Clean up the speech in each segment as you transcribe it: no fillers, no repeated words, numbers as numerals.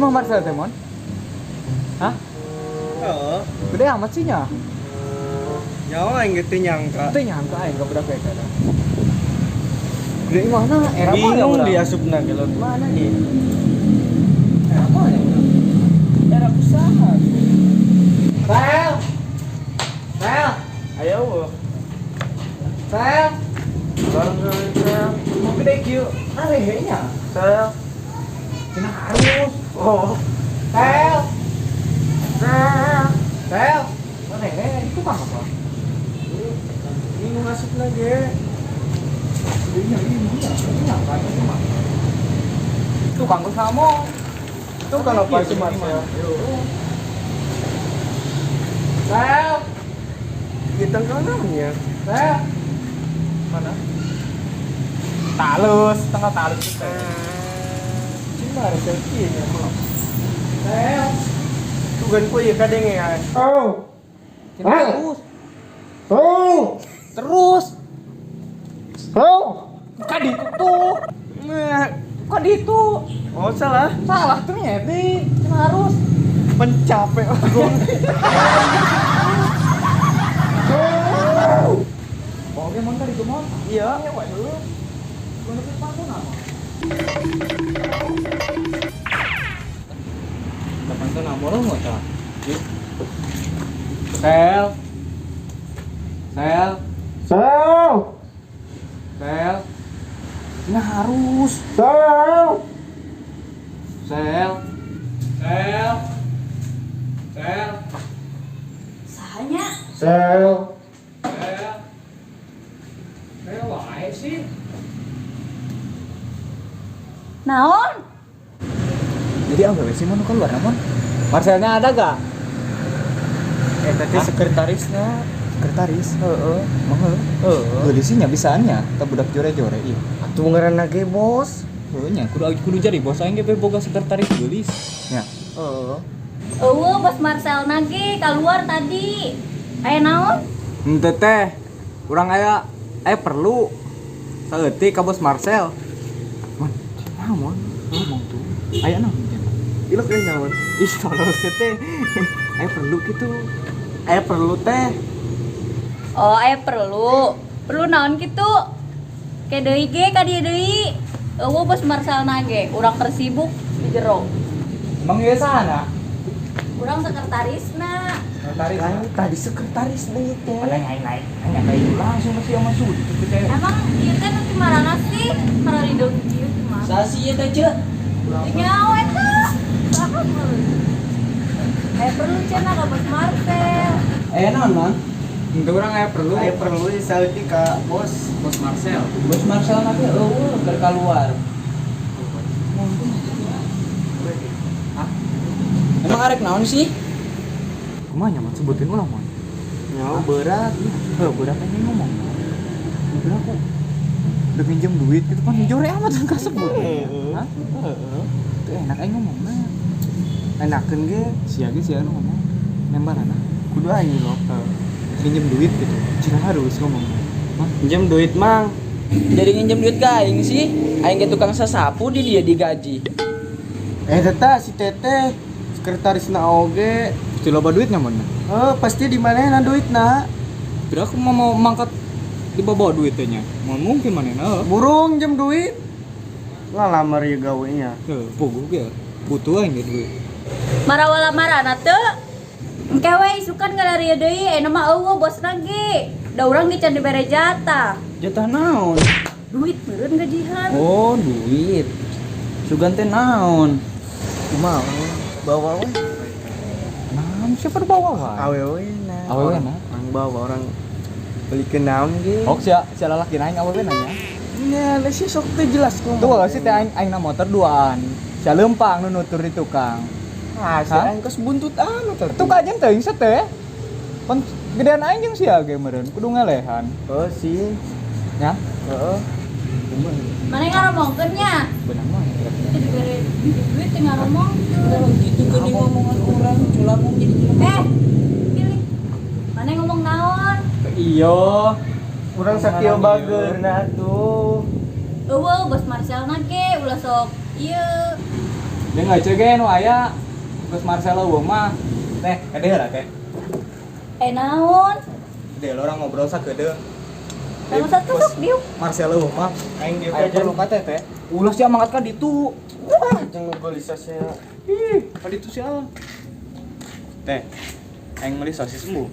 imah Marcel teh, Mon? Hah? Heeh. Gede amat sih nya. Nyawa aing teu nyangka. Teu nyangka aing ka budak eta. Gede imahna era mana Bingung urang? dia asupna ke lot mana dia? Era mana urang? Era usaha. Sel. Sel. Ayo wo. Sel. Bareng sel. Mau gede kieu. Arehe nya. Sel. Cenah harus. Oh. Sel. Sel. Sel. Arehe itu kan apa? Bingung asupna ge. Gedenya ini ya, ini nyangka itu mah. Tukang sama. Itu kalau pas si Marcel. Sel. Kita kan namanya. Sel. Mana? Talus, tengah talus itu. Si Marcel kieu nya mah. Sel. Tugan ku ieu kadengean. Oh. Cenah terus. Oh. Terus. Oh. Bukan itu tuh. Nah. Bukan itu. Oh salah. Salah tuh nyeti. Cenah harus. Pencapek aku. Oke, mon tadi mon. Iya. Iya, wae dulu. Gua nutup paku nama. Kapan tuh nama lo mau cah? Sel. Sel. Sel. Sel. Nah harus. Sel. Sel. Sel. Sel. Sahanya Sel. Sel. Sel wae sih. naon? Jadi apa sih mau keluar namun? Marcelnya ada gak? Eh tadi sekretarisnya. Sekretaris. Heeh. Emang heuh? Heeh. Geulisinya bisaannya, teu budak jore-jore ieu. Atuh ngaranna ge bos. Heuh nya, kudu kudu jadi bos aing ge boga sekretaris geulis. Nya. Heeh. Eueuh bos Marcel nage keluar tadi. Aya naon? Henteu teh. Urang aya perlu saeutik ka bos Marcel. Mon, naon? Ngomong tuh. Aya naon? Ilok euy naon? Ih, tolol teh. Aya perlu kitu. Aya perlu teh. Oh, aya perlu. Perlu naon kitu? Ke deui ge ka dieu deui. Eueuh bos Marcel nage, urang keur sibuk di jero. Emang ieu sana? Urang sekretarisna. Sekretaris. Lain tadi sekretaris deui teh. Paling aing naik, nanya ka itu langsung pasti sama sudi tuh percaya. Emang ieu teh nu ti marana sih? Mararideung kieu ti mah. Sasi ya teh cek. Teu nyawa eta. Saha meureun? Aya perlu cenah ka bos Marcel. Eh naon mang? Henteu urang aya perlu. Aya perlu saeutik ka bos. Bos Marcel. Bos Marcel nanti eueuh keur keluar. Hah? Emang arek naon sih? Kumaha nyaman sebutin ulang, Mon? Nyawa berat. Heuh, budak aing ngomong. Udah aku udah pinjam duit gitu kan jore amat kan kasebut. Hah? Heeh. Itu enak aing ngomongna. Enakeun ge Sia ge sia nu ngomong. Nembaran ah. kudu aing loh. Pinjam duit gitu. Cina harus ngomongnya. Hah? Pinjam duit mang. Jadi nginjem duit ka aing sih. Aing ge tukang sasapu di dia digaji. Eh teta si teteh sekretarisna oge. Pasti loba duitnya mon. Eh pasti di mana duitna? Kira aku mau mangkat dibawa duitnya. Mau mungkin mana na? Burung jam duit. Ngalamar ya gawenya. Heuh, puguh ge. Butuh aing ge duit. Marawala marana teu? Engke we isukan ngalarieu deui, ayeuna mah eueuh bosna ge. Da urang ge can dibere jatah. Jatah naon? Duit meureun gajihan. Oh, duit. Sugan teh naon? Kumaha? Bawa we. Nah, siapa bawa wae? Awewe na. Awewe na. Orang bawa orang belikeun naon ge. Oh, sia sia lalaki aing awewe nanya. Nya, lah si sok teh jelas ngomong. Tuh sih teh aing aing na motor duaan. Sia leumpang nu nutur di tukang. Ah, si Hah? aing kos buntut anu teh. Tuh kajian teuing teh. Pan gedean aing jeung sia ge meureun, kudu ngelehan. Oh, sih. Nya, Heeh. Mana ngaromongkeun nya? beunang mah ya. Teu dibere duit teu ngaromongkeun. Gitu geuning ngomongan urang, culangung jadi jelema. Eh, pilih. Mana ngomong naon? Iyo. Urang sakieu bageurna atuh. Eueuh bos Marcel na ge ulah sok ieu. Dia nggak cege nu aya Bos Marcelo eueuh mah. Teh, kade heula teh. Eh naon? Deh, orang ngobrol sakedeung. Lalu satu sok diuk. Marcelo eueuh mah. Aing dieu Aing perlu ka teh teh. Ulah sia mangkat ka ditu. Jeung gelisah. Ih, ka ditu sia. Teh, aing meuli sosis embu.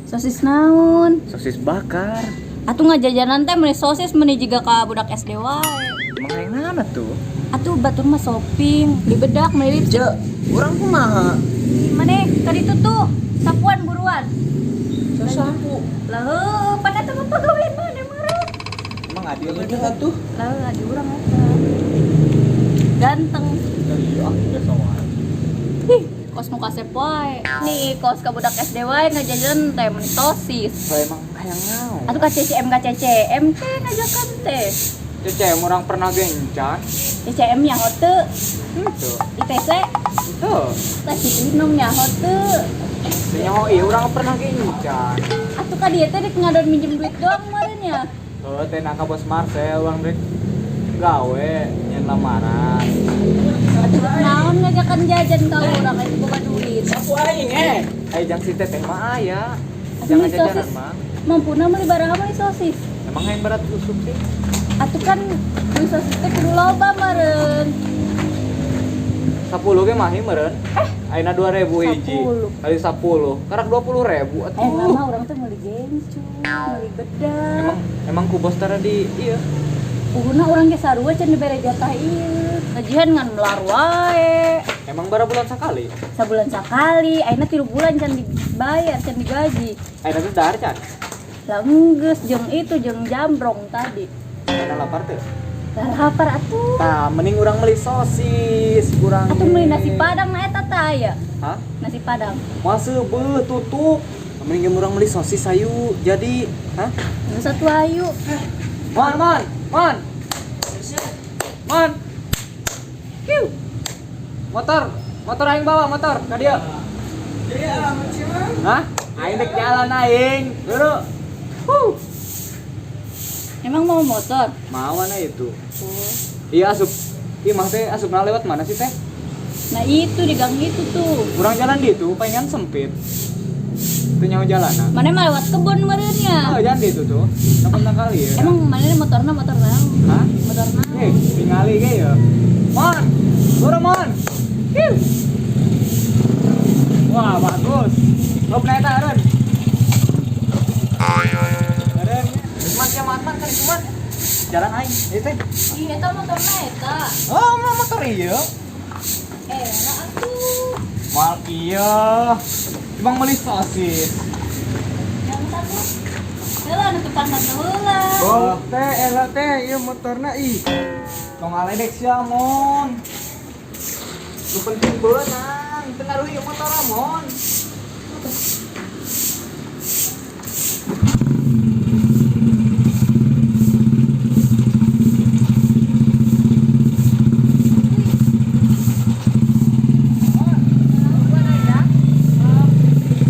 Sosis naon? Sosis bakar. Atuh ngajajanan teh meuli sosis meuni jiga ka budak SD wae. Emang aing nana tuh? Atuh batur mah shopping, beli bedak, meuli lipstick. Ce, urang kumaha? Maneh ka ditu tuh, sapuan buruan. Sasapu. Lah heuh, pan eta mah pagawean maneh meureun. Emang adil Udah atuh. Lah adi urang eta. Ganteng. Iya, biasa wae. Ih, kos nu kasep wae. Nih, kos ka budak SD wae ngajajan teh meuni sosis. Lah emang hayang naon? Atuh ka CCM ka CCM teh ngajakan teh. CCM orang pernah gencan. CCM nyaho teu, Itu. ITC Itu. teh si Inom nyaho teu. Senyaho ieu urang pernah gencan. Atuh ka dieu teh rek ngadon minjem duit doang meureun ya. Heuh, teh nangka bos Marcel urang rek gawe nyen lamaran. Atuh naon ngajakan jajan ka urang aya boga duit. Sapu aing eh. Ai jang si teteh mah aya. Atuh Jangan meuli jajanan sosis. mah. Mampuna meuli baraha meuli sosis. Emang hayang berat usuk sih? Atuh kan meuli sosis teh kudu loba meureun. 10 ge mahi meureun. Ayeuna 2000 hiji. 10. Kali 10, karak 20.000 atuh. Eh lama urang teh meuli gencu, meuli bedak. Emang emang ku bos tara di ieu. Puhuna urang ge sarua can dibere jatah ieu. Gajian ngan melar wae. Emang bara bulan sakali? Sabulan sakali, ayeuna 3 bulan can dibayar, can digaji. Ayeuna teh dahar can. Lah enggeus jeung itu jeung jambrong tadi. Ayeuna lapar teh. Lah lapar atuh. Tah, mending urang meuli sosis, kurang. Atuh meuli nasi padang na eta tah aya. Hah? Nasi padang. Masa beuh tutup. Mending ge urang meuli sosis ayu. Jadi, hah? Geus atuh ayu. Man, man, man. Man. Kiu. Motor, motor aing bawa motor ka dieu. Iya, amat sih mah. Hah? Aing dek jalan aing. Buru. Huh. Emang mau motor? Mau mana itu? Oh. Iya asup. Ih mah teh asupna lewat mana sih teh? Nah itu di gang itu tuh. Kurang jalan di itu, pengen sempit. Itu nyawa jalan. Mana mah lewat kebun meureun ya. Oh, jalan di itu tuh. Napa kali ya? Emang mana motorna motor naon? Hah? Motor naon? Eh, tingali ge ya. Mon. Buru mon. Hiu. Wah, bagus. Lo eta eureun. Eureun. Man sia man kan cuman jalan aing. Ieu teh. Ih, eta motorna eta. Oh, mah motor ieu. Eh, lah atuh. Mal iya. Emang meuli sosis. Yang satu. Heula nutupan mata heula. Oh, teh ela teh ieu motorna ih. Tong aledek sia mon. Lu penting beunang, teu ngaruh ieu motor mon.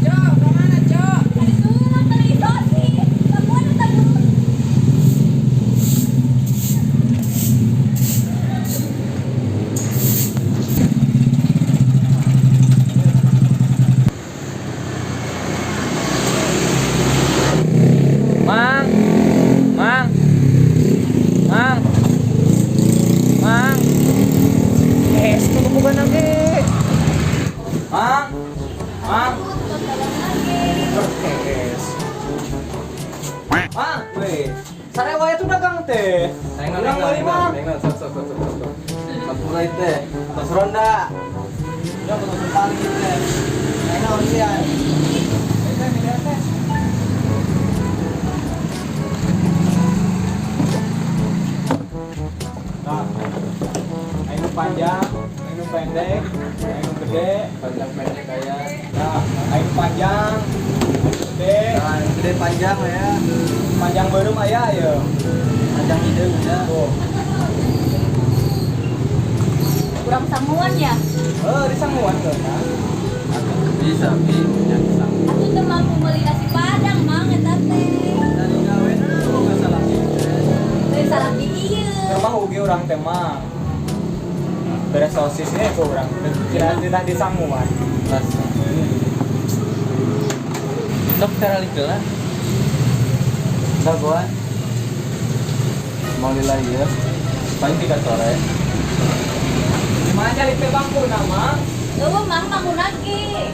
Cok, kemana, Cok? Tadi heula meuli sosis. Sapuan eta buru. Mang. Mang. Mang. Mang. Eh, tunggu bukan lagi. Mang. Mang. Es. Mang, weh. Sarewa itu dagang teh. Urang meuli mang. Sok sok sok sok sok. Sampura teh. Tos ronda. Ya tos kali teh. Aing naon sih ai? Teh, teh, teh. Nah, aing nu panjang, aing nu pendek, aing nu gede, Panjang pendek kayak. nah, aing nu panjang, aing nu gede, Nah, yang gede panjang ya. panjang beureum aya ya. Panjang hidung ya. Tuh. Kurang sanguan ya? Heuh, di sanguan geuna. Bisa, bisa. Atuh teu mampu meuli nasi padang mang eta teh. Dari gawe nah, nggak salah sih. Teu salah ieu. Keur mah ugi urang teh mah. Beres sosisnya ku urang. Kira tidak disanguan. Pas. Sok cara lah. Dagoan. Mau lila ieu. Paling 3 sore. Gimana cari teh bangku nama? Eueuh mang bangun lagi.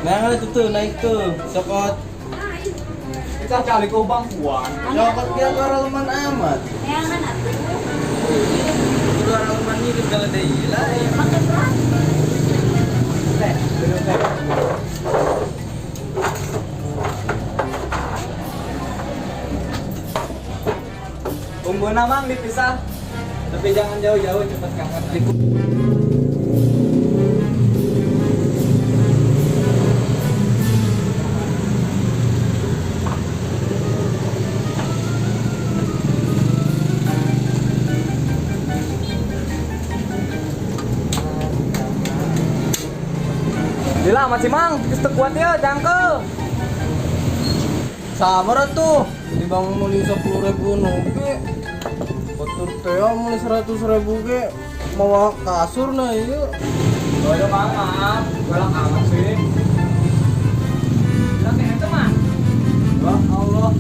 Nah, itu tuh naik tuh. Sokot. Kita cari ke bangkuan. Cokot kira leman amat. Neangan atuh. Keluar leman ini segala deui lah. Makan berat. Teh, minum teh. Ungguna mang dipisah. Tapi jangan jauh-jauh, cepat kangen. Lila masih mang, geus teu kuat ya, jangkel. Sabar tuh, dibangun meuli 10.000 oge. Batur teh meuli 100.000 ge mawa kasur nah ieu. Bodoh mang, maaf, galak amat sih. Lila teh eta mah. Ya Allah.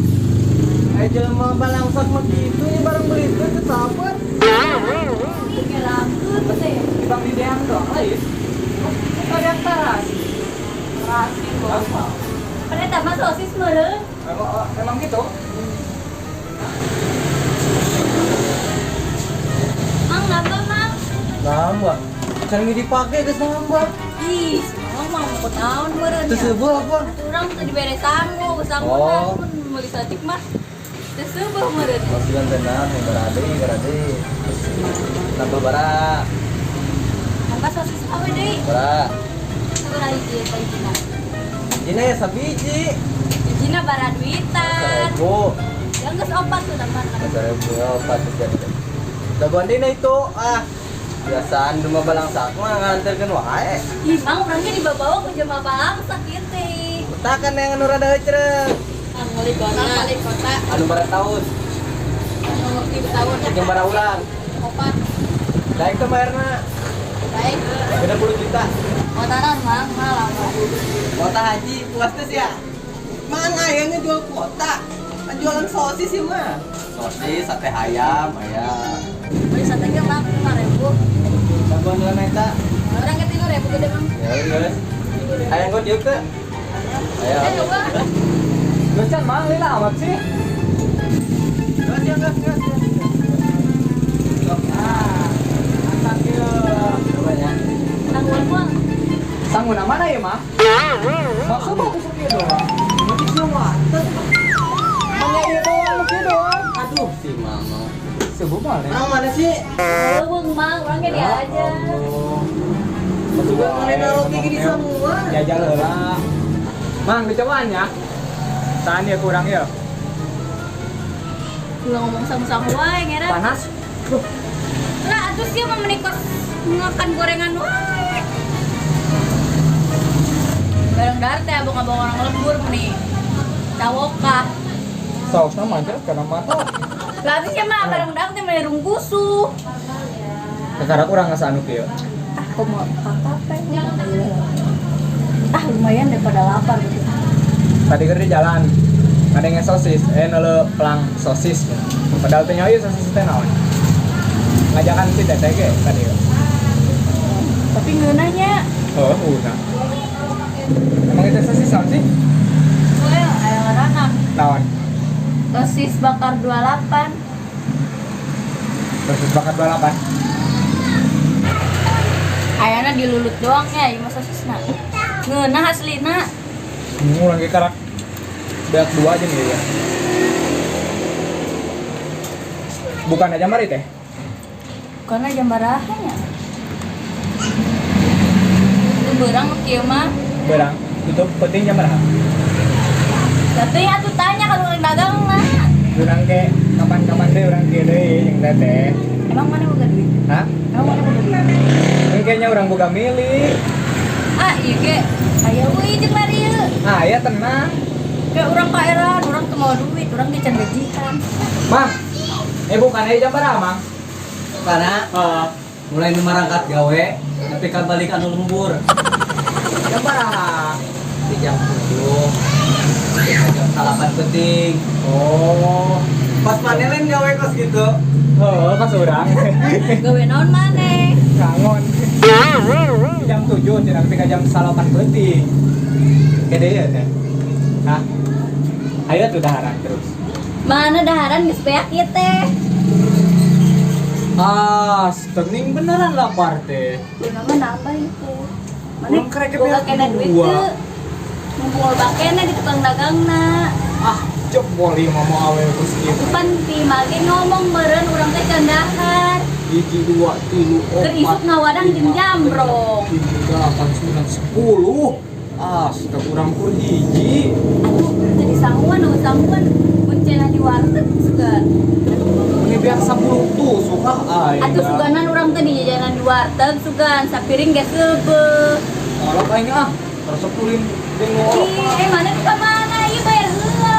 Eh jelema balangsak mah kitu ya barang beli teh teu sabar. Ih, gelakeun teh. Di bang di deang doang lain. Kita yang taras. Terasi bos. Pan eta mah sosis meureun. Emang gitu? Mang nambah mang. Nambah. Can dipake geus nambah. Ih, si Mamang mah mau naon meureun Teu ya. seubeuh apa? Urang teu dibere sangu, sangu Oh. mun meuli satik mah. Teu seubeuh meureun. Masih kan tenang, yang berade, berade. Tambah bara, Nambah sosis apa deui? bara. Sabaraha hiji eta hijina? Ini ya sabiji. Hijina bara duitan. 1.000. Yang geus opat tuh nambah. 1.000 ya, opat tiga. Dagoan deui na itu ah. Biasaan rumah balangsak mah nganterkeun wae. Ih, mang urang ge dibawa ku jelema balangsak ieu teh. Betakan yang anu rada heucreuk. Mang wali kota. Wali kota. Anu bara tahun, Anu 3 tahun. jeung bara urang. Opat. Daek teh bayarna Baik. 60 juta. Kota naon mang? Mahal apa? Kuota haji puas teh sia. Mang aya ngejual kuota. Jualan sosis sih mah. Sosis, sate ayam, ayam. Beli sate ge mang 5.000. Dagoan heula eta. Urang ge 3.000 gede mang. Ya geus. Hayang gua dieu ke. Ayo. Eh, coba. Geus mang lila amat sih. Gas ya gas gas. Ah, angkat ieu. Coba ya. Tangguhan moal. Sangguna mana ya, mah? Maksud bagus ieu doang. Mati sia wates. Hanya ieu doang, nu kieu doang. Aduh, si mama. Seubeuh mah. Mang mana sih? Leuweung mang, urang ge dia aja. Juga mana roti gini semua. Jajal heula. Mang, dicobaan ya. Tahan ya kurang ya. Ulah ngomong sama-sama wae ngera. Panas. Lah atuh sia mah menikos makan gorengan wae. Bareng dar teh abang-abang orang lembur meni. Cawokah. Sausnya manjat karena mata. Lah atuh sia mah bareng dar teh meni rungkusu. Sekarang kurang nggak anu kieu. Ah, kok mau apa Ah, lumayan daripada lapar gitu. Tadi keur di jalan ada yang sosis, nele pelang sosis. Padahal teh nyoy sosis teh naon. Ngajakan si teteh ge tadi. Tapi ngeunahnya. Oh, udah. Emang itu sosis naon sih? Boleh, aya ngaranna. Naon? Sosis bakar 28. Sosis bakar 28. Ayana dilulut doang ya, ieu mah sosisna. Ngeunah aslina. Urang ge karak beak 2 aja nih ya. Bukan aja mari teh. Karena jam baraha nya. Itu berang kieu mah. Berang. Tutup penting jam baraha. Tapi atuh tanya kalau orang dagang mah. Urang ke kapan-kapan deh urang kieu deui jeung teteh. Emang mana boga duit? Hah? Emang mana boga duit? Kayaknya urang boga milik. Ah, iya ge. Aya euy jeung lari ieu. Ah, ya tenang. Kayak urang ka era, urang teu mau duit, urang ge can gajian. Mang. Bukan aja jam berapa, Mang? Karena Heeh. Mulai nu marangkat gawe, nepi ka balik anu lembur. Jam baraha? Di jam 7, nepi ka jam 9 peuting. Oh. Pas maneh lain gawe kos gitu. Heeh, pas urang. Gawe naon maneh? Kangon. Jam 7 cenah nepi ka jam 9 peuting. Gede ya teh. Hah? Ayo tuh daharan terus. Mana daharan geus beak ieu teh. Ah, stening beneran lapar teh. Kunaon mah apa itu? Mana Urang kerek boga beak kena duit dua. teu? Ngumpul bakena di tukang dagangna. Ah, jebol ieu mah mau awewe kos kieu. Pan ti mage ngomong meureun urang teh can dahar. Hiji, dua, tilu, Keur opat, isuk ngawadang jeung lima, jambrong. enam, tujuh, delapan, sembilan, 10. Ah, sudah kurang kur hiji. Atuh teu disanguan, eueuh sanguan kuncena di warteg sugan. Ini biar 10 tusuk ah aing. Atuh suganan urang teh di jajanan di warteg sugan sapiring geus seubeuh. Olok aing ah. Resep tulin jeung ngolok. Ih, eh mana ka mana ieu bayar heula.